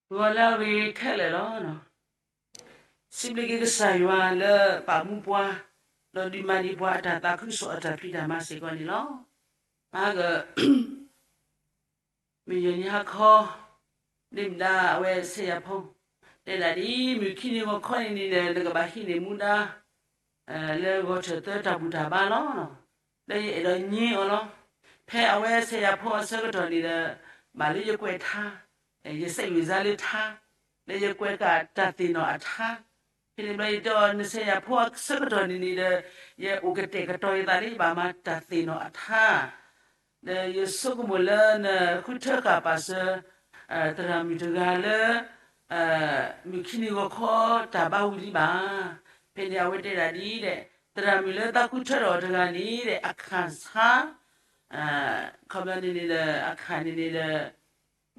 ဂီၤလၢအဂ့ၤခဲလၢာ်လီၤ. စံးဘျုးက့ၤကစၢ်ယွၤလၢပာ်မူပှၤ, ဒီးဒုးမၤန့ၢ်ပှၤအတၢ်သးခုကစီၣ်အတၢ်ဖံးတၢ်မၤစ့ၢ်ကီးန့ၣ်လီၤ. မဟါက မုၢ်ယဲၢ်နံၤဟါခီ, ဒ့မုၣ်ဒါအဝဲဆဲးယၤဖိ, တဲဒၣ်ဒ်အံၤ, မုၢ်ခံနံၤဂီၤခီန့ၣ်န့ၣ်ဒီး နကဘၣ်ဟံးန့ၢ်မူဒါ လၢဂီၤထၢၣ်သၢတၢ်ဘူၣ်တၢ်ဘါလီၤ. ဒီးယအဲၣ်ဒိးညါအီၤလီၤ. ဖဲအဝဲဆဲးယၤဖိအဆၢကတီၢ်န့ၣ်ဒီး ဘၣ်လၢယကွဲးထါ, ယစဲးဝံၤစါလၢထါ, ဒီးယကွဲးဃာ်တၢ်သ့ၣ်နီၣ်အထါ, ဖဲန့ၣ်ဘျီယတဲအီၤ နဆဲးယၤဖိအဆၢကတီၢ်န့ၣ်န့ၣ်ဒီး ယအိၣ်ကတဲာ်ကတီၤယသးလၢယဘၣ်မၤတၢ်သ့ၣ်နီၣ်အထါ ဒီးယဆိကမိၣ်လၢနဃုထၢဃာ်ပာ်စၢၤ သရၣ်မုၣ်တဂၤလၢ မုၢ်ခံနံၤဂီၤခီတၢ်ဘါဝံၤလံဘၣ်. ဖဲန့ၣ်အဝဲတဲဒၣ်ဒ်အံၤဒီး သရၣ်မုၣ်လၢသးဃုထၢထီၣ်အီၤတဂၤန့ၣ်ဒီး အခၣ်ဆါ, ခီပညီန့ၣ်န့ၣ်ဒီး အခၣ်န့ၣ်န့ၣ်ဒီး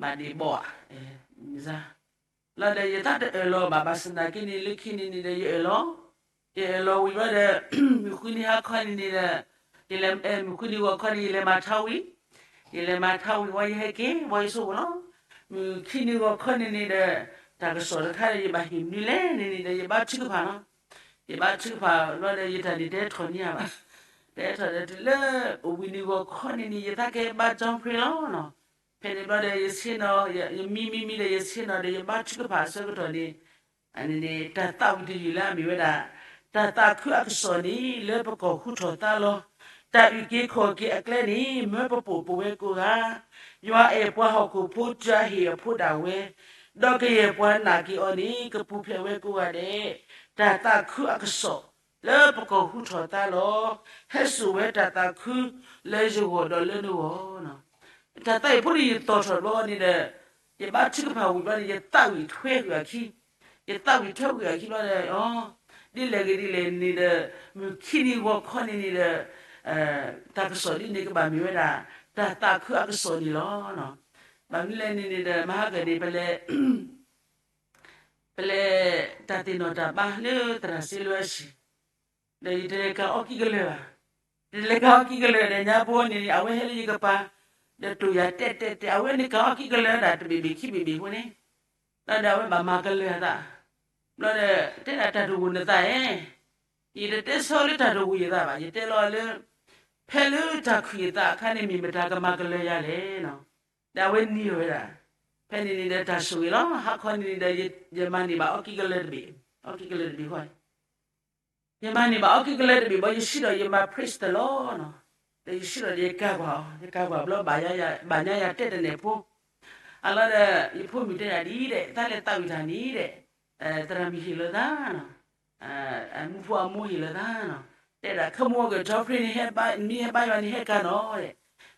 ဘၣ်ဒ့ၣ်ဘီၣ်ဧါ, လီၤဒီးယသးတအၢၣ်လီၤဘၣ် ဘၣ်ဆၣ်သနာ်က့န့ၣ် လၢခံန့ၣ်န့ၣ်ဒီး ယအၢၣ်လီၤ, ယအၢၣ်လီၤဝံၤဘျီဒီး မုၢ်ဃုနံၤဟါခီန့ၣ်န့ၣ်ဒီး ယလဲၤ မုၢ်ဃုနံၤဂီၤခီန့ၣ် ယလဲၤမၤထါဝံၤ, ယလဲၤမၤထါဝံၤဝံၤ ယဟဲက့ၤဝံၤ ယဆိကမိၣ်လီၤ. မုၢ်ခံနံၤဂီၤခီန့ၣ်န့ၣ်ဒီး တၢ်ကစီၣ်တခါဒီး ယဘၣ်ဟ့ၣ်မနုၤလဲၣ်န့ၣ်န့ၣ်ဒီး ယဘါထုကဖၣ်လီၤ. ယဘါထုကဖၣ်ဘျီဒီး ယတၢ်န့ၣ်တဟဲထီၣ်န့ၢ်ဘၣ်. တဟဲထီၣ်ဒီးတုၤလၢ အိၣ်ဝံၤနံၤဂီၤခီန့ၣ်န့ၣ် ယသးကဲဘါကၠီဖရ့လီၤ. ဖဲန့ၣ်ဘျီဒီး ယဆ့ၣ်နီၤ ယမံမံမံဒီး ယဆ့ၣ်နီၤဒီး ယဘါထုကဖၣ်အဆၢကတီၢ်န့ၣ် အန့ၣ်န့ၣ် တၢ်သးဝံၣ်တယုၢ်လၢအမ့ၢ်ဝဲဒၣ် တၢ်သးခုအကစီၣ်န့ၣ် လၢပကီၢ်ဟူထီၣ်သါလီၤ. တၢ်အုၣ်က့ၤခီၣ်က့ၤအကျဲန့ၣ် မၢပပိာ်ပဝဲကိးဂၤ, ယွၤအဲၣ်ပှၤဟီၣ်ခိၣ်ဖိတုၤအဟ့ၣ်အဖိဒၣ်ဝဲ, ဒီးကယဲၢ်ပှၤနာ်က့ၤအီၤန့ၣ် ကပူၤဖျဲးဝဲကိးဂၤဒဲး, တၢ်သးခုအကစီၣ် လၢပကီၢ်ဟူထီၣ်သါလီၤ. ဟဲစိာ်ဝဲတၢ်သးခုလၢယဂီၢ်ဒီးလၢနဂီၢ်. တၢ်သးဝံၣ်ဖိန့ၣ် ယသီၣ်ထီၣ်ဘျီန့ၣ်ဒီး ယဘါထုကဖၣ်ဝံၤဘျီန့ၣ် ယသးဝံၣ်ထွဲကွံာ်အခံ, ယသးဝံၣ်ထွဲကွံာ်အခံဘျီဒီး ဒ်လဲၣ်ဂ့ၤဒ်လဲၣ်န့ၣ်ဒီး မုၢ်ခံနံၤဂီၤခီန့ၣ်န့ၣ်ဒီး တၢ်ကစီၣ်ဒ်န့ၣ်ကဘၣ်မ့ၢ်ဝဲဒၣ် တၢ်သးခုအကစီၣ်န့ၣ်လီၤ. ဘၣ်မနုၤလဲၣ်န့ၣ်န့ၣ်ဒီး မဟါကၢၣ်န့ၣ် ပလဲၤ ပလဲၤတၢ်သ့ၣ်နီၣ်တၢ်ဘါလၢသရၣ်စ့လွံၢ်အဟံၣ်, ဒီးယတလဲၤကၤအီၣ်ကံကလၢၤဘၣ်. ယတလဲၤကၤအီၣ်ကံကလၢၤဒီး ညါဖိန့ၣ် အဝဲဟဲလၢယကပၤ, ဒီးတိၢ်ယၤတဲာ်တဲာ်တဲာ် အဝဲန့ၣ်ကၤအီၣ်ကံကလၢၤဒၣ်တဘ့ၣ်ဘ့ၣ်ခံဘ့ၣ်ဘ့ၣ်ဖိန့ၣ်, ဒီးအဝဲဘၣ်မၤကလၢၤအသး, ဘျီဒီး တဲဒၣ်တၢ်တဂိၢ်နသးဧၢ, ယတတဲဆၢလၢတၢ်တဂိၢ်ယသးဘၣ်, ယတဲလီၤလၢ ဖဲလၢတၢ်ခုၣ်ယသးအခါန့ၣ် မ့ၢ်မတၤကမၤကလၢၤယၤလဲၣ်. ဒီးအဝဲနံၤဝဲဒၣ်, ဖဲန့ၣ်န့ၣ်ဒီးတၢ်ဆိၣ်ဂ့ၤလီၤ. ဟါခီန့ၣ်န့ၣ်ဒီး ယမၤန့ၢ်ဘၣ်အီၣ်ကံကလၢၤတဘ့ၣ်, အီၣ်ကံကလၢၤတဘ့ၣ်ဃီ ယမၤန့ၢ်ဘၣ်အီၣ်ကံကလၢၤတဘ့ၣ်ဘၣ် ယဆံးဒီးယမၤ praise the Lord နီၤ, ဒီးယဆံးဒီးယကၤကွၢ်အီၤ, ယကၤကွၢ်ဘျီ ဘၣ်ညါယၤတဲတနဲၣ်ဖိ, အလီၤဒီး ယဖိမုၣ်တဲဒၣ်ဒ်အံၤဒီး တၢ်လဲၤသးဝံၣ်တၢ်န့ၣ်ဒီး သရၣ်မုၣ်ဟ့ၣ်လီၤသးနီၤ, မူဖိအမိၢ်ဟ့ၣ်လီၤသးနီၤ, တဲဒၣ် ခီမီကၢၣ် Geoffrey န့ၣ် မ့ၢ်ဟဲဘါယွၤန့ၣ် ဟဲကၤနီၤ,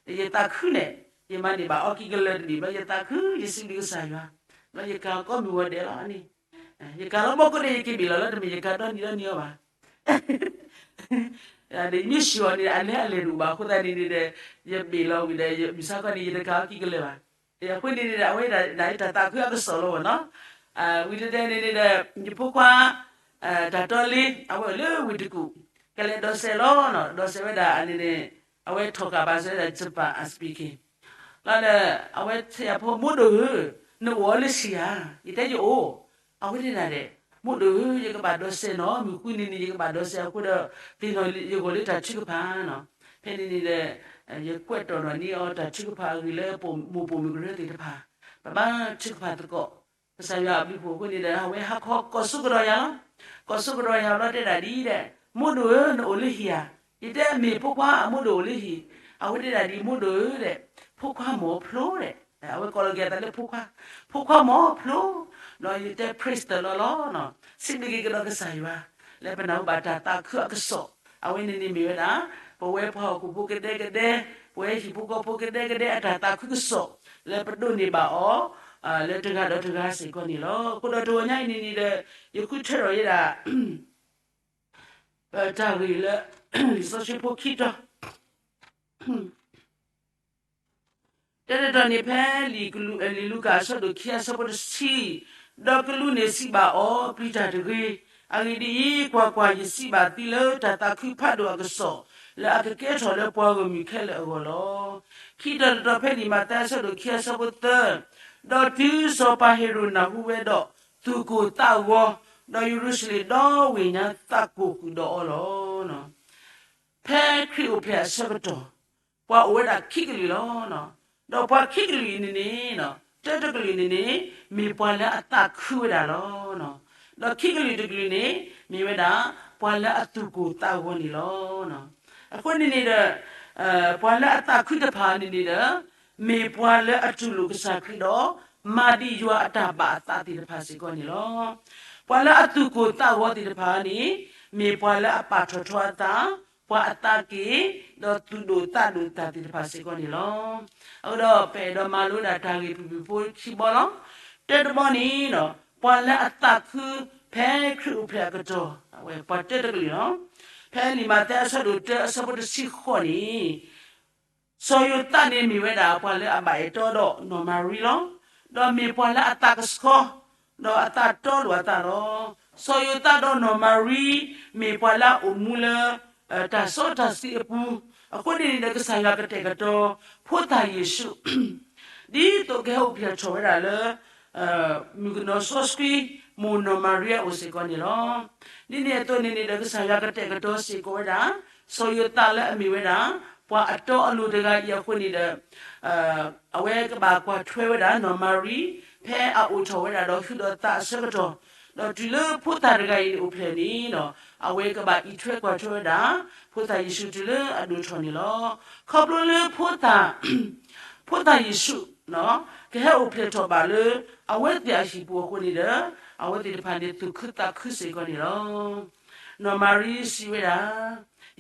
ဒီးယသးခုန့ၣ် ယမၤန့ၢ်ဘၣ်အီၣ်ကံကလၢၤတဘ့ၣ်ဘျီ ယသးခု ယစံးဘျုးကစၢ်ယွၤ, ဘျီယကၤကိးမုၢ်ဂီၤဒဲးလီၤန့ၣ်, ယကၤလီၤဘီၣ်ကိးဒီး ယက့ၤဘ့ၣ်လီၤလၢတမ့ၢ် ယကၤဒီနံၤဒီနံၤအီၤဘၣ် ဒီးမ့ၢ်စံၣ်အီၤန့ၣ် အလဲၤအလဲၤတအိၣ်ဘၣ်အဃိသတးန့ၣ်န့ၣ်ဒီး ယဘ့ၣ်လီၤဝံၤဒီး မုၢ်ဆါခီန့ၣ် ယတကၤအီၣ်ကံကလၢၤဘၣ်. အဃိန့ၣ်န့ၣ်ဒီး အဝဲဒၣ်တၢ်သးခုအကစီၣ်လီၤနီၤ, ဝံၤတဲတဲန့ၣ်န့ၣ်ဒီး ယဖိခွါ တၢ်တီလ့ အဝဲအိၣ်လၢဝ့ၢ်တကူၣ် ကလဲၤဒိးစဲးလီၤနီၤ, ဒိးစဲးဝဲဒၣ်န့ၣ်န့ၣ် အဝဲထီၣ်ကးဘၣ်စဲဝဲဒၣ် Japan အ speaking လီၤဒီး အဝဲဆဲးယၤဖိ မိၢ်ဒိၣ်ဧၢ, နအိၣ်အီၤလၢဟံၣ်ဧါ, ယတဲယအိၣ်, အဝဲဒၣ်ဒဲး မိၢ်ဒိၣ်ဧၢ, ယကဘၣ်ဒိးစဲးနီၤ, မုၢ်ဃုနံၤန့ၣ် ယကဘၣ်ဒိးစဲးအဃိဒီး သ့ၣ်နီၣ်ယဂီၢ်လၢတၢ်ထုကဖၣ်နီၤ, ဖဲန့ၣ်န့ၣ်ဒီး ယကွဲးတီၣ်နီၣ်န့ၢ်အီၤတၢ်ထုကဖၣ်အဂ့ၢ်လၢပမိၢ်ပိာ်မုၣ်ကရၢသ့ၣ်တဖၣ်, ပဘါထုကဖၣ်သကိး ကစၢ်ယွၤအဘျုးအဖှိၣ်အဃိန့ၣ်ဒီး အဝဲဟါခီကိးဆိကဒီးယၤလီၤ, ကိးဆိကဒီးယၤဘျီတဲဒၣ်ဒ်အံၤဒီး မိၢ်ဒိၣ်ဧၢ, နအိၣ်လၢဟံၣ်ဧါ, ယတဲမ့ၢ်ဖိခွါအမိၢ်ဒိၣ်အိၣ်လၢဟံၣ်, အဝဲတဲဒၣ်ဒ်အံၤ မိၢ်ဒိၣ်ဧၢဒီး ဖိခွါမ့ၢ်ဖျိဒီး အဝဲကိးလီၤက့ၤအသးလၢဖိခွါ, ဖိခွါမ့ၢ်ဖျိ, ဒီးယတဲ praise the Lord လီၤ, စံးဘျုးက့ၤကဒီးကစၢ်ယွၤ လၢပနၢ်ဟူဘၣ်တၢ်သးခုအကစီၣ်, အဝဲန့ၣ်န့ၣ်မ့ၢ်ဝဲဒၣ် ပဝဲပှၤဟီၣ်ခိၣ်ဖိကဒဲကဒဲ, ပဝဲဟံၣ်ဖိဃီဖိကဒဲကဒဲအတၢ်သးခုကစီၣ် လၢပဒိးန့ၢ်ဘၣ်အီၤ လၢတဂၤဒီးတဂၤစ့ၢ်ကီးန့ၣ်လီၤ. အဃိဒီးတဂီၤညါအံၤန့ၣ်န့ၣ်ဒီး ယဃုထၢထီၣ်ယဲဒၣ် ပတၢ်ဂ့ၢ်လၢ လံာ်စီဆှံဖိခံတီၤ တၢ်တတီၤန့ၣ်ဖဲ လံာ်လူၤကၣ်အဆၢဒိၣ်ခံအဆၢဖိတဆံ, ဒီးကလူးန့ၣ်စံးဘၣ်အီၤ, ပျံၤတၢ်တဂ့ၤ. အဂ့ၢ်ဒ်အံၤ, ကွၢ်ကွၢ်, ယစံးဘၣ်သုလၢတၢ်သးခုဖးဒိၣ်အကစီၣ်, လၢအကကဲထီၣ်လၢပှၤဂီၢ်မုၢ်ခဲလၢာ်အဂီၢ်လီၤ. ခံတီၤတတီၤဖဲလံာ်မးသဲအဆၢဒိၣ်ခံအဆၢဖိသၢ, ဒီးတုၤစီၤပၤဟ့ၤရိာ်နၢ်ဟူဝဲဒီး သူၣ်ကိၢ်သးဂီၤ, ဒီးယရူၤၡလ့ၣ်ဒီဝ့ၢ်ညါသးကိၢ်ဃုာ်ဒီးအီၤလီၤ. ဖဲခရံာ်အိၣ်ဖျဲၣ်အဆၢကတီၢ်, ပှၤအိၣ်ဝဲဒၣ်ခံကလုာ်လီၤ. ဒီးပှၤခံကလုာ်အံၤန့ၣ်န့ၣ်, တၢတကလုာ်န့ၣ်န့ၣ် မ့ၢ်ပှၤလၢအသးခုဝဲဒၣ်လီၤ. ဒီးခံကလုာ်တကလုာ်န့ၣ် မ့ၢ်ဝဲဒၣ် ပှၤလၢအသူၣ်ကိၢ်သးဂီၤန့ၣ်လီၤ. အဃိန့ၣ်န့ၣ်ဒီး ပှၤလၢအသးခုတဖၣ်န့ၣ်န့ၣ်ဒီး မ့ၢ်ပှၤလၢအတူၢ်လိာ်ကစၢ်ခရံာ်ဒီး မၤဒံးယွၤအတၢ်ဘၣ်အသးသ့ၣ်တဖၣ်စ့ၢ်ကီးန့ၣ်လီၤ. ပှၤလၢအသူၣ်ကိၢ်သးဂီၤသ့ၣ်တဖၣ်န့ၣ် မ့ၢ်ပှၤလၢအပာ်ထီၣ်ထီအသး, ပှၤအသးက့ၣ်, ဒီးသူၣ်ဒိၣ်သးဒိၣ်တၢ်သ့ၣ်တဖၣ်စ့ၢ်ကီးန့ၣ်လီၤ. အဃိဒီးပအဲၣ်ဒိးမၤလိဒၣ်တၢ်ဂ့ၢ်ဖုၣ်ဖုၣ်ဖိခံဘီလီၤ. တၢတဘီန့ၣ်, ပှၤလၢအသးခု ဖဲခရံာ်အိၣ်ဖျဲၣ်အကတီၢ်, အဝဲပှၤတၢတကလုာ်လီၤ. ဖဲလံာ်မးသဲအဆၢဒိၣ်တၢအဆၢဖိတဆံဃိးန့ၣ် စီၤယိၤသးန့ၣ်မ့ၢ်ဝဲဒၣ်ပှၤလၢအဘၣ်အဲၣ်တီဒီးနီၢ်မၤရံလီၤ. ဒီးမ့ၢ်ပှၤလၢအသးကဆှီ, ဒီးအသးတီလိာ်အသးလီၤ. စီၤယိၤသးဒီးနီၢ်မၤရံ မ့ၢ်ပှၤလၢအအိၣ်မူလၢ တၢ်စီတၢ်ဆှံအပူၤ, အဃိန့ၣ်န့ၣ်ဒီးကစၢ်ယွၤကတဲာ်ကတီၤ ဖိသၣ်ယ့ၣ်ၡူး ဒ်သိးကဟဲအိၣ်ဖျဲၣ်ထီၣ်ဝဲဒၣ်လၢ မုၣ်ကနီၤစီဆှံ မိၢ်နီၢ်မၤရံအအိၣ်စ့ၢ်ကီးန့ၣ်လီၤ. ဒ်န့ၣ်အသိးန့ၣ်န့ၣ်ဒီး ကစၢ်ယွၤကတဲာ်ကတီၤစ့ၢ်ကီးဝဲဒၣ် စီၤယိၤသးလၢအမ့ၢ်ဝဲဒၣ် ပှၤအတီအလိၤတဂၤအံၤအဃိန့ၣ်ဒီး အဝဲကဘၣ်ကွၢ်ထွဲဝဲဒၣ်နီၢ်မၤရံ ဖဲအအိၣ်ထီၣ်ဝဲဒၣ်ဒီးဟုဒီးသးအဆၢကတီၢ်, ဒီးတုၤလၢဖိသၣ်တဂၤအံၤန့ၣ်အိၣ်ဖျဲၣ်န့ၣ်ဒီး အဝဲကဘၣ်အံးထွဲကွၢ်ထွဲဝဲဒၣ် ဖိသၣ်ယ့ၣ်ၡူးတုၤလၢအဒိၣ်ထီၣ်န့ၣ်လီၤ. ခီဖျိလၢ ဖိသၣ်ယ့ၣ်ၡူး ကဟဲအိၣ်ဖျဲၣ်ထီၣ်ဘၣ်လၢ အဝဲသ့ၣ်အဟံၣ်ပူၤအဃိန့ၣ်ဒီး အဝဲသ့ၣ်တဖၣ်န့ၣ် သူၣ်ခုသးခုစ့ၢ်ကီးန့ၣ်လီၤ. နီၢ်မၤရံစံးဝဲဒၣ်,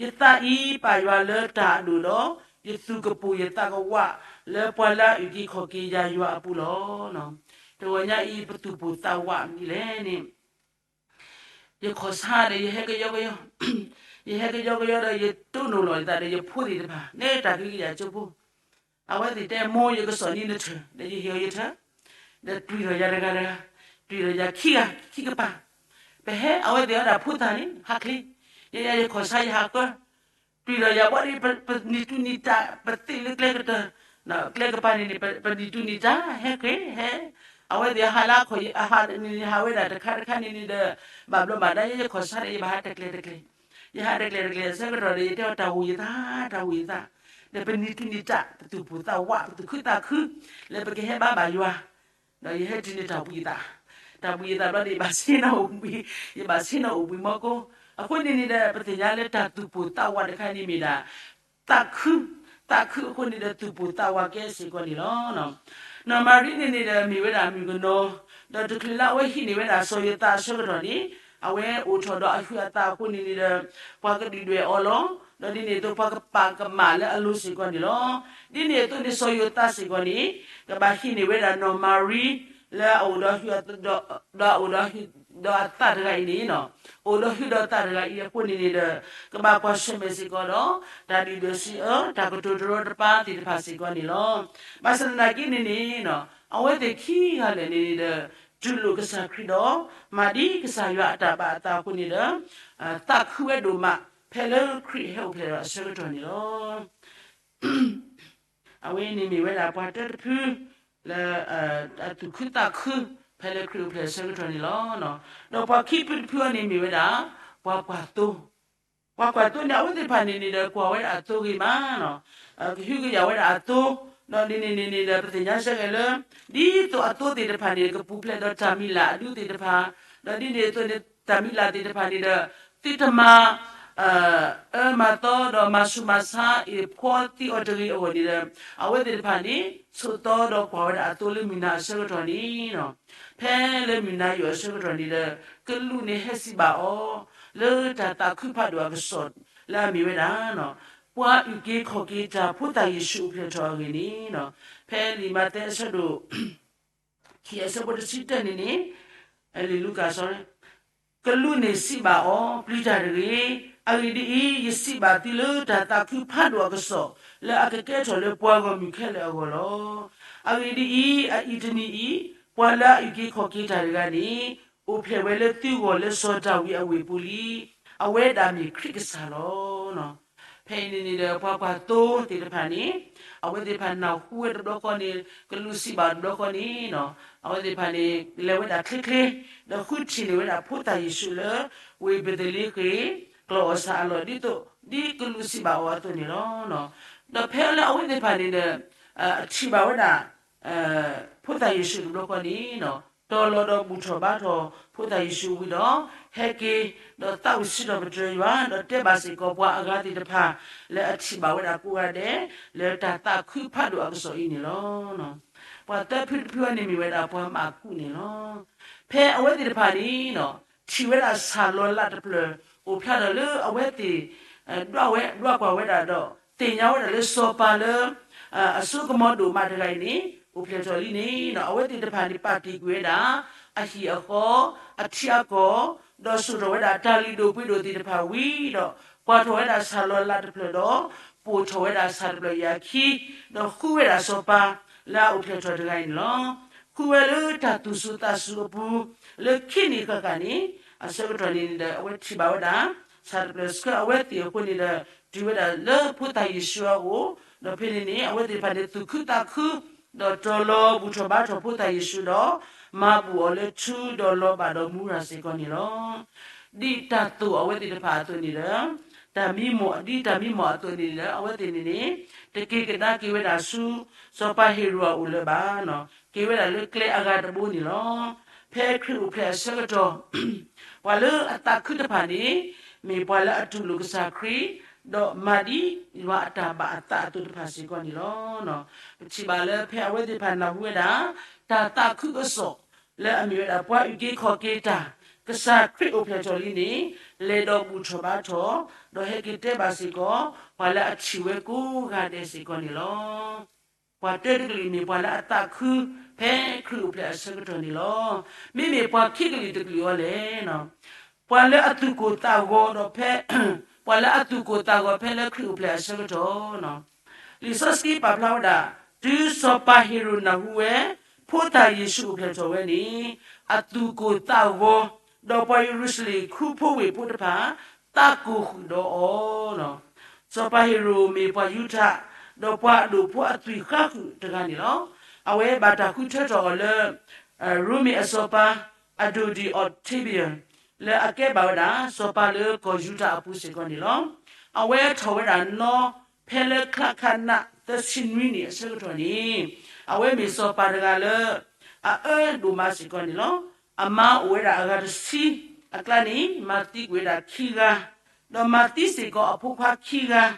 ယသးအံၤပာ်ယွၤလၢတၢ်အဒိၣ်ဒီး ယသူၣ်ကပိာ်ယသးကဝး လၢပှၤလၢအအုၣ်က့ၤခီၣ်က့ၤယၤယွၤအပူၤလီၤ. တဂီၤညါအံၤ ပသူၣ်ပိာ်သးဝးမနုၤလဲၣ်န့ၣ် ယခီၣ်ဆါဒီးယဟဲကယီကယီ, ယဟဲကယီကယီဒီးယတိၢ်နီၣ်လီၤယသးဒီးယဖိသ့ၣ်တဖၣ် နဲတၢ်ကံကယၤကၠိဖိ, အဝဲသ့ၣ်တဲမိၢ်ယကစီၣ်နံၤနထၢၣ် ဒီးယဟ့ၣ်အီၤယထၢၣ်, ဒီးတွံၢ်ထီၣ်ယၤတဂၤတဂၤ, တွံၢ်ထီၣ်ယၤခံဂၤခံကပၤ, ပဟဲအဝဲသ့ၣ်ဝဲဒၣ်ဖိသၣ်န့ၣ် ဟးချ့, ယဲယခီၣ်ဆါယဟးကၢ တွံၢ်ထီၣ်ယၤဘီဒီး ပနံၤတူၢ်နံၤတၢ် ပသ့ၣ်လၢကျဲကတၢၢ်, ကျဲကပၤန့ၣ်န့ၣ် ပနံၤတူၢ်နံၤတၢ် ဟဲက့ၤဟဲ, အဝဲသ့ၣ်ဟးလၢခီၣ် ဟးန့ၣ်န့ၣ် ဟးဝဲဒၣ်တခါတခါန့ၣ်န့ၣ်ဒီး ဘၣ်ဘျီဘၣ်ဒါယဲယခီၣ်ဆါဒီး ယဘၣ်ဟးတကျဲၤတကျဲၤ, ယဟးတကျဲၤတကျဲၤအဆၢကတီၢ်ဒီး ယတဲအီၤတၢ်ဟူးယသး, တၢ်ဟူးယသး, ဒီးပနံၤတူၢ်နံၤတၢ် ပသူၣ်ပိာ်သးဝး ပသူၣ်ခုသးခု လၢပကဟဲဘါဘၣ်ယွၤ ဒီးယဟဲတုၤန့ၣ်တၢ်ဘှံးယသး, တၢ်ဘှံးယသးဘျီဒီး ယဘၣ်ဆ့ၣ်နီၤအိၣ်ဘှံး, ယဘၣ်ဆ့ၣ်နီၤအိၣ်ဘှံးမီၢ်ကိၢ်, အဃိန့ၣ်န့ၣ်ဒီး ပသ့ၣ်ညါလၢတၢ်သူၣ်ပိာ်သးဝးတခါန့ၣ်မ့ၢ်ဒၣ် သးခု, သးခုအဃိန့ၣ်ဒီးသူၣ်ပိာ်သးဝးကဲစ့ၢ်ကီးန့ၣ်လီၤ. နီၢ်မၤရံန့ၣ်န့ၣ်ဒီးမ့ၢ်ဝဲဒၣ်မုၣ်ကနီၤ, ဒီးတချုးလၢအဝဲဟံးန့ၢ်ဝဲဒၣ်စီၤယိၤသးအဆၢကတီၢ်န့ၣ်, အဝဲအိၣ်ထီၣ်ဒီးအဟုးအသးအဃိန့ၣ်န့ၣ်ဒီး ပှၤကဒုၣ်ဒွဲၣ်အီၤလီၤ. ဒီးဒ်န့ၣ်အသိးပှၤကပာ်ကမၣ်လၢအလိၤစ့ၢ်ကီးန့ၣ်လီၤ. ဒ်န့ၣ်အသိးန့ၣ်စီၤယိၤသးစ့ၢ်ကီးန့ၣ် ကဘၣ်ဟံးန့ၢ်ဝဲဒၣ်နီၢ်မၤရံ လၢအအိၣ်ဒီးဟု ဒီးအအိၣ်ဒီးဟုဒီးအသးတဂၤအံၤန့ၣ်, အိၣ်ဒီးဟုဒီးသးတဂၤအံၤအဃိန့ၣ်န့ၣ်ဒီး ကဘၣ်ကွၢ်ဆၢၣ်မဲာ်စ့ၢ်ကီးဒီး တၢ်ဒုၣ်ဒွဲၣ်စံးအၢ တၢ်ကတိၤတရီတပါသ့ၣ်တဖၣ်စ့ၢ်ကီးန့ၣ်လီၤ. ဘၣ်ဆၣ်သနာ်က့န့ၣ်န့ၣ် အဝဲသ့ၣ်ခံဂၤလၢာ်န့ၣ်န့ၣ်ဒီး တူၢ်လိာ်ကစၢ်ခရံာ်ဒီး မၤဒ်ကစၢ်ယွၤအတၢ်ဘၣ်အသးအဃိန့ၣ်ဒီး သးခုဝဲဒိၣ်မး ဖဲလၢခရံာ်ဟဲအိၣ်ဖျဲၣ်ဒီးအဆၢကတီၢ်န့ၣ်လီၤ. အဝဲန့ၣ်မ့ၢ်ဝဲဒၣ်ပှၤတၢတဖု လၢ အသူၣ်ခုသးခု ဖဲလၢခရံာ်အိၣ်ဖျဲၣ်အဆၢကတီၢ်န့ၣ်လီၤ. ဒီးပှၤခံဖုတဖုအံၤန့ၣ်မ့ၢ်ဝဲဒၣ် ပှၤကွၢ်သိ, ပှၤကွၢ်သိန့ၣ် အဝဲသ့ၣ်တဖၣ်န့ၣ်န့ၣ်ဒီး ကွၢ်ဝဲဒၣ်အသိဂ့ၤမး, ကဟုကယာ်ဝဲဒၣ်အသိ, ဒီးဒ်န့ၣ်န့ၣ်န့ၣ်ဒီး ပသ့ၣ်ညါစ့ၢ်ကီးလၢ ဒ်သိးအသိသ့ၣ်တဖၣ်န့ၣ် ကပူၤဖျဲးဒီးတၢ်မံၤလၢ်အဒူသ့ၣ်တဖၣ်, ဒီးဒ်န့ၣ်အသိးန့ၣ် တၢ်မံၤလၢ်သ့ၣ်တဖၣ်န့ၣ်ဒီး သုတမၤ အၢမၤသီဒီးမၤဆူးမၤဆါအံၤ ဖှီသံအီၤတဂ့ၤအဂီၢ်န့ၣ်ဒီး အဝဲသ့ၣ်တဖၣ်န့ၣ် ဆိးသီဒီးကွၢ်ဝဲဒၣ်အသိလၢမုၢ်နၤအဆၢကတီၢ်န့ၣ်, ဖဲလၢမုၢ်နၤယိာ်အဆၢကတီၢ်န့ၣ်ဒီး ကလူးန့ၣ်ဟဲစံးဘၣ်အီၤ လၢတၢ်သးခုဖးဒိၣ်အကစီၣ်လၢအမ့ၢ်ဝဲဒၣ် ပှၤအုၣ်က့ၤခီၣ်က့ၤတၢ်ဖိသၣ်ယ့ၣ်ၡူးအိၣ်ဖျဲၣ်ထီၣ်အဂ့ၢ်န့ၣ်, ဖဲလံာ်မးသဲအဆၢဒိၣ် ခံအဆၢဖိတဆံတၢန့ၣ်န့ၣ်, လံာ်လူၤကၣ် ကလူးန့ၣ်စံးဘၣ်အီၤ, ပျံၤတၢ်တဂ့ၤ. အဂ့ၢ်ဒ်အံၤ, ယစံးဘၣ်သုလၢတၢ်သးခုဖးဒိၣ်အကစီၣ် လၢအကကဲထီၣ်လၢပှၤဂီၢ်မုၢ်ခဲလၢာ်အဂီၢ်လီၤ. အဂ့ၢ်ဒ်အံၤ, အအံၤတနံၤအံၤ, ပှၤလၢအအုၣ်က့ၤခီၣ်က့ၤတၢ်တဂၤန့ၣ် အိၣ်ဖျဲၣ်ဝဲလၢသုဂီၢ်လၢစီၤဒၤဝံးအဝ့ၢ်ပူၤလံ. အဝဲဒၣ်မ့ၢ်ခရံာ်ကစၢ်လီၤ. ဖဲအံၤန့ၣ်န့ၣ်ဒီး ပှၤကွၢ်သိသ့ၣ်တဖၣ်န့ၣ် အဝဲသ့ၣ်တဖၣ်နၢ်ဟူဝဲတဘျီဃီန့ၣ် ကလူးစံးဘၣ်တဘျီဃီန့ၣ် အဝဲသ့ၣ်တဖၣ်န့ၣ် လဲၤဝဲဒၣ်ချ့ချ့ ဒီးဃုထံၣ်န့ၢ်ဝဲဒၣ်ဖိသၣ်ယ့ၣ်ၡူးလၢ ဝ့ၢ်ဘ့းသလ့ဃ့ၣ် ကျီၢ်အီၣ်ဆၣ်အလီၢ် ဒ်သိး ဒ်ကလူးစံးဘၣ်အီၤအသိးန့ၣ်လီၤ. ဒီးဖဲလၢအဝဲသ့ၣ်တဖၣ်န့ၣ်ဒီး အထံၣ်ဘၣ်ဝဲဒၣ် ဖိသၣ်ယ့ၣ်ၡူးတဘျီဃီန့ၣ် တီၤလီၤဒီးဘူၣ်ထီၣ်ဘါထီၣ်ဖိသၣ်ယ့ၣ်ၡူးဝံၤဒီး ဟဲက့ၤ ဒီးသးဝံၣ်စံးထီၣ်ပတြၢၤယွၤ ဒီးတဲဘၣ်စ့ၢ်ကီးပှၤအဂၤသ့ၣ်တဖၣ် လၢအထံၣ်ဘၣ်ဝဲဒၣ်ကိးဂၤဒဲး လၢတၢ်သးခုဖးဒိၣ်အကစီၣ်အံၤန့ၣ်လီၤ. ပှၤသၢဖုတဖုအံၤန့ၣ်မ့ၢ်ဝဲဒၣ်ပှၤမၢ်ကူးန့ၣ်လီၤ. ဖဲအဝဲသ့ၣ်တဖၣ်န့ၣ် ထံၣ်ဝဲဒၣ်ဆၣ်လီၤလးတဖျၢၣ် အိၣ်ဖျါထီၣ်လၢအဝဲသ့ၣ် ဒွးဝဲ ဒွးကွၢ်ဝဲဒၣ်ဒီး သ့ၣ်ညါဝဲဒၣ်လၢစီၤပၤလၢ အစိကမီၤဒိၣ်မးတဂၤအံၤန့ၣ် အိၣ်ဖျဲၣ်ထီၣ်လံန့ၣ် အဝဲသ့ၣ်တဖၣ်န့ၣ် ပာ်တ့ၢ်ကွံာ်ဝဲဒၣ် အဟံၣ်အဃီ အထံအကီၢ် ဒီးစိာ်ထီၣ်ဝဲဒၣ်တၢ်လုၢ်ဒိၣ်ပှ့ၤဒိၣ်သ့ၣ်တဖၣ်ဝံၤဒီး ကွၢ်ထီၣ်ဝဲဒၣ်ဆၣ်လီၤလးတဖျၢၣ်ဒီး ပိာ်ထီၣ်ဝဲဒၣ်ဆၣ်တဖျၢၣ်အံၤအခံ ဒီးဃုဝဲဒၣ်စီၤပၤ လၢအအိၣ်ဖျဲၣ်ထီၣ်တဂၤအံၤန့ၣ်လီၤ. ဃုဝဲလၢတၢ်သူၣ်စူၤသးစူၤအပူၤ လၢခံနံၣ်ဃၣ်ဃၣ်န့ၣ် အဆၢကတီၢ်န့ၣ်ဒီး အဝဲထံၣ်ဘၣ်ဝဲဒၣ် ဆၣ်တဖျၢၣ်ဆှၢအဝဲသ့ၣ်အဃိန့ၣ်ဒီး တုၤဝဲဒၣ်လၢဖိသၣ်ယ့ၣ်ၡူးအအိၣ် ဒီးဖဲန့ၣ်န့ၣ် အဝဲသ့ၣ်တဖၣ်န့ၣ်သူၣ်ခုသးခု ဒီးတီၤလီၤဘူၣ်ထီၣ်ဘါထီၣ်ဖိသၣ်ယ့ၣ်ၡူးဒီး မၤဘူၣ်အီၤလၢထူဒီးလီၤဘၣ်ဒီးမူရၤစ့ၢ်ကီးန့ၣ်လီၤ. ဒ်တၢ်သိၣ်အဝဲသ့ၣ်တဖၣ်အသိးန့ၣ်ဒီး တၢ်မံမီၢ် ဒ်တၢ်မံမီၢ်အသိးန့ၣ်ဒီး အဝဲသ့ၣ်န့ၣ်န့ၣ် တက့ၤကဒါက့ၤဝဲဒၣ်ဆူ စီၤပၤဟ့ၤရိာ်အအိၣ်လၢၤဘၣ်, က့ၤဝဲဒၣ်လၢကျဲအဂၤတဘိန့ၣ်လီၤ. ဖဲခရံာ်အိၣ်ဖျဲၣ်အဆၢကတီၢ် ပှၤလၢအသးခုတဖၣ်န့ၣ် မ့ၢ်ပှၤလၢအတူၢ်လိာ်ကစၢ်ခရံာ် ဒီးမၤဒ်ယွၤအတၢ်ဘၣ်အသးအသိးတဖၣ်စ့ၢ်ကီးန့ၣ်လီၤ. ပထံၣ်ဘၣ်လၢဖဲအဝဲသ့ၣ်တဖၣ်နၢ်ဟူဝဲဒၣ် တၢ်သးခုကစီၣ် လၢအမ့ၢ်ဝဲဒၣ်ပှၤအုၣ်က့ၤခီၣ်က့ၤတၢ် ကစၢ်ခရံာ်အိၣ်ဖျဲၣ်ထီၣ်လံန့ၣ် လဲၤဒီးဘူၣ်ထီၣ်ဘါထီၣ် ဒီးဟဲက့ၤတဲဘၣ်စ့ၢ်ကီး ပှၤလၢအထံၣ်ဝဲကိးဂၤဒဲးစ့ၢ်ကီးန့ၣ်လီၤ. ပှၤတၢတကလုာ်မ့ၢ်ပှၤလၢအသးခု ဖဲခရံာ်အိၣ်ဖျဲၣ်အဆၢကတီၢ်န့ၣ်လီၤ. မ့မ့ၢ်ပှၤခံကလုာ်တကလုာ်အီၤလဲၣ် ပှၤလၢအသူၣ်ကိၢ်သးဂီၤဒီးဖဲ ပှၤလၢအသူၣ်ကိၢ်သးဂီၤဖဲလၢခရံာ်အိၣ်ဖျဲၣ်အဆၢကတီၢ် လံာ်စီဆှံပာ်ဖျါဝဲဒၣ် တုၤစီၤပၤဟ့ၤရိာ်နၢ်ဟူဝဲ ဖိသၣ်ယ့ၣ်ၡူးအိၣ်ဖျဲၣ်ထီၣ်ဝဲန့ၣ် အသူၣ်ကိၢ်သးဂီၤ ဒီးပှၤယရူၤၡလ့ၣ်ခူဖိဝ့ၢ်ဖိတဖၣ် သးကိၢ်ဃုာ်ဒီးအီၤ စီၤပၤဟ့ၤရိာ်မ့ၢ်ပှၤယူဒၤ ဒီးပှၤအဒိၣ်ဖိအသွံၣ်ဃါဃုာ်တဂၤန့ၣ်လီၤ. အဝဲဘၣ်တၢ်ဃုထၢထီၣ်အီၤလၢ ရိမ့ၤအစီၤပၤ အဒိၣ်ဒံၣ်အီးထ့ဘံယၢၣ် လၢအကဲဘၣ်ဝဲဒၣ် စီၤပၤလၢကီၢ်ယူဒၤအပူၤစ့ၢ်ကီးန့ၣ်လီၤ. အဝဲထီၣ်ဝဲဒၣ်နီၢ်ဖဲလၢချါခးနးသၢဆံနွံနံၣ်အဆၢကတီၢ်န့ၣ် အဝဲမ့ၢ်စီၤပၤတဂၤလၢ အအၢဒိၣ်မးစ့ၢ်ကီးန့ၣ်လီၤ. အမါအိၣ်ဝဲဒၣ်အဂၤတဆံ အကျါန့ၣ် မၤသံကွံာ်ဝဲဒၣ်ခံဂၤ ဒီးမၤသံစ့ၢ်ကီးအဖိခွါခံဂၤ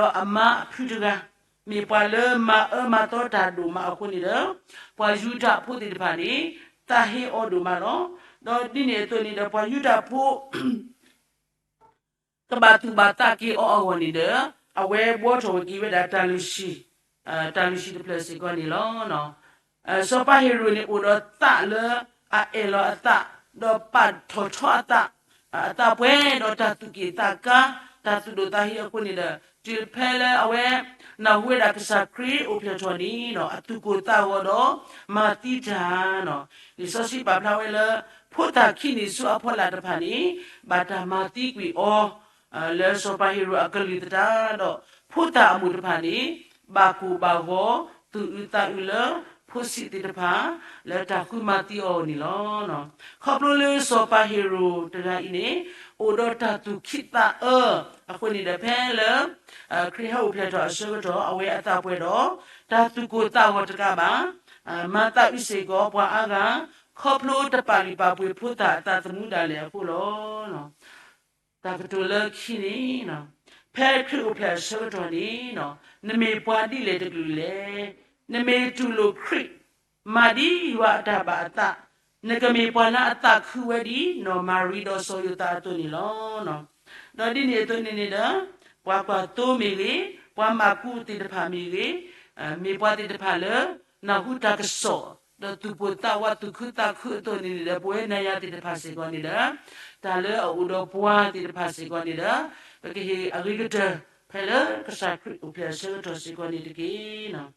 အမံၤပှၢ်တဂၤ ဒီးအမါအဖုတဂၤ မ့ၢ်ပှၤလၢမၤအၢမၤသီတၢ်ဒိၣ်မးအဃိန့ၣ်ဒီး ပှၤယူဒၤဖိသ့ၣ်တဖၣ်န့ၣ် သးဟ့အီၤဒိၣ်မးလီၤ. ဒီးဒ်န့ၣ်အသိးန့ၣ်ဒီး ပှၤယူဒၤဖိ ကဘၣ်သူၣ်ဘၣ်သးက့ၤအီၤအဂီၢ်န့ၣ်ဒီး အဝဲဘှီထီၣ်ဝဲက့ၤဝဲဒၣ်တၢ်လုၢ်ဟံၣ် တၢ်လုၢ်ဟံၣ်တဖျၢၣ်စ့ၢ်ကီးန့ၣ်လီၤ. စီၤပၤဟ့ၤရိာ်န့ၣ်အိၣ်ဒီးသးလၢအအဲၣ်လီၤအသး ဒီးပာ်ထီၣ်ထီအသး အသးပှဲၤဒီးတၢ်သူၣ်က့ၣ်သးကါ တၢ်သူၣ်ဒိၣ်သးဟ့အဃိန့ၣ်ဒီး တုၤဖဲလၢအဝဲ နၢ်ဟူဝဲဒၣ်ကစၢ်ခရံာ်အိၣ်ဖျဲၣ်ထီၣ်န့ၣ် အသူၣ်ကိၢ်သးဂီၤဒီး မၤသံတၢ် လံာ်စီဆှံပာ်ဖျါဝဲလၢ ဖိသၣ်ခံနံၣ်ဆူအဖီလာ်တဖၣ်န့ၣ် ဘၣ်တၢ်မၤသံကွံာ်အီၤ လၢစီၤပၤဟ့ၤရိာ်အကလုၢ်သတးဒီး ဖိသၣ်အမိၢ်တဖၣ်န့ၣ် ဘၣ်ကိၢ်ဘၣ်ဂီၤ သူၣ်အုးသးအုးလၢ ဖိဆံးသ့ၣ်တဖၣ် လၢတၢ်ဃုမၤသံအီၤန့ၣ်လီၤ. ခီဖျိလၢစီၤပၤဟ့ၤရိာ်တဂၤအံၤန့ၣ် အိၣ်ဒီးတၢ်သူၣ်ခံးသးအၢ အဃိန့ၣ်ဒီးဖဲလၢ ခရံာ်ဟဲအိၣ်ဖျဲၣ်ထီၣ်အဆၢကတီၢ် အဝဲအသးပှဲၤဒီး တၢ်သူၣ်ကိၢ်သးဂီၤတကးဘၣ် မၤသးအုးစ့ၢ်ကီးပှၤအါဂၤ ခီဖျိတပာ်လုၢ်ပာ်ပှ့ၤဖိသၣ်အသးသမူဒၣ်လဲာ်အဃိလီၤ. တၢ်ကတိၤလၢခံန့ၣ် ဖဲခရံာ်အိၣ်ဖျဲၣ်အဆၢကတီၢ်န့ၣ် နမ့ၢ်ပှၤဒ်လဲၣ်တကလုာ်လဲၣ်. နမ့ၢ်တူၢ်လိာ်ခရံာ် မၤဒ်ယွၤအတၢ်ဘၣ်အသး နကမ့ၢ်ပှၤလၢအသးခုဝဲဒ်နီၢ်မၤရံဒီးစီၤယိၤသးအသိးန့ၣ်လီၤ. ဒီးဒ်န့ၣ်အသိးန့ၣ်န့ၣ်ဒီး ပှၤကွၢ်သိမ့ၢ်ဂ့ၤ, ပှၤမၢ်ကူးသ့ၣ်တဖၣ်မ့ၢ်ဂ့ၤ, မ့ၢ်ပှၤသ့ၣ်တဖၣ်လၢ နၢ်ဟူတၢ်ကစီၣ် ဒီးသူၣ်ပိၢ်သးဝးသူၣ်ခုသးခုအသိးန့ၣ်န့ၣ်ဒီး ပဝဲနၤယၤသ့ၣ်တဖၣ်စ့ၢ်ကီးန့ၣ်ဒီး တၢ်လၢအအိၣ်ဒီးပှၤသ့ၣ်တဖၣ်စ့ၢ်ကီးန့ၣ်ဒီး ပကဟ့ၣ်အဂ့ၤကတၢၢ် ဖဲလၢကစၢ်ခရံာ်အိၣ်ဖျဲၣ်အဆၢကတီၢ်စ့ၢ်ကီးန့ၣ်တက့ၢ်.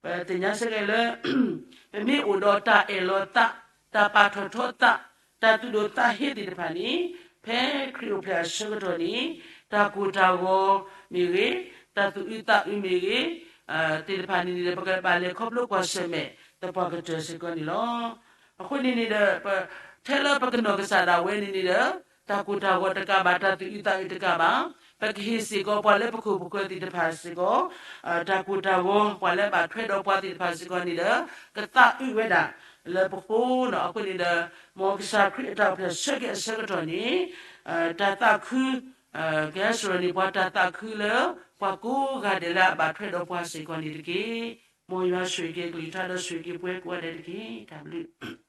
ပသ့ၣ်ညါစ့ၢ်ကီးလၢ ပမ့ၢ်အိၣ်ဒီးတၢ်အဲၣ်လီၤသး, တၢ်ပာ်ထီၣ်ထီသး, တၢ်သူၣ်ဒိၣ်သးဟ့သ့ၣ်တဖၣ်န့ၣ် ဖဲခရံာ်အိၣ်ဖျဲၣ်အဆၢကတီၢ်န့ၣ် တၢ်ကိၢ်တၢ်ဂီၤမ့ၢ်ဂ့ၤ, တၢ်သူၣ်အုးသးအုးမ့ၢ်ဂ့ၤ, သ့ၣ်တဖၣ်န့ၣ်န့ၣ်ဒီး ပကဘၣ်လဲၤခီဖျိကွၢ်ဆၢၣ်မဲာ် သပှၢ်ကတၢၢ်စ့ၢ်ကီးန့ၣ်လီၤ. အဃိန့ၣ်န့ၣ်ဒီး ပ ထဲလၢပကနီၢ်ကစၢ်ဒၣ်ဝဲန့ၣ်န့ၣ်ဒီး တၢ်ကိၢ်တၢ်ဂီၤတကးဘၣ်, တၢ်သူၣ်အုးသးအုးတကးဘၣ်, ပကဟ့ၣ်စ့ၢ်ကီးပှၤလၢပခိၣ်ပဃၢၤသ့ၣ်တဖၣ်စ့ၢ်ကီး တၢ်ကိၢ်တၢ်ဂီၤ, ပှၤလၢဘၣ်ထွဲဒီးပှၤသ့ၣ်တဖၣ်စ့ၢ်ကီးန့ၣ်ဒီး ကသးအုးဝဲဒၣ်လၢပဃိနီၤ. အဃိန့ၣ်ဒီး မ်ကစၢ်ခရံာ်အတၢ်အိၣ်ဖျဲၣ်ဆၢက့ၤအဆၢကတီၢ်န့ၣ် တၢ်သးခု ကဟဲစံးထီၣ်န့ၢ်ပှၤတၢ်သးခုလၢ ပှၤကိးဂၤဒဲးလၢအဘၣ်ထွဲဒီးပှၤစ့ၢ်ကီးန့ၣ်တက့ၢ်. မ်ယွၤဆိၣ်ဂ့ၤက့ၤကလုၢ်ကထါဒီးဆိၣ်ဂ့ၤက့ၤပှၤကိးဂၤဒဲးတက့ၢ်. တၢ်ဘျုး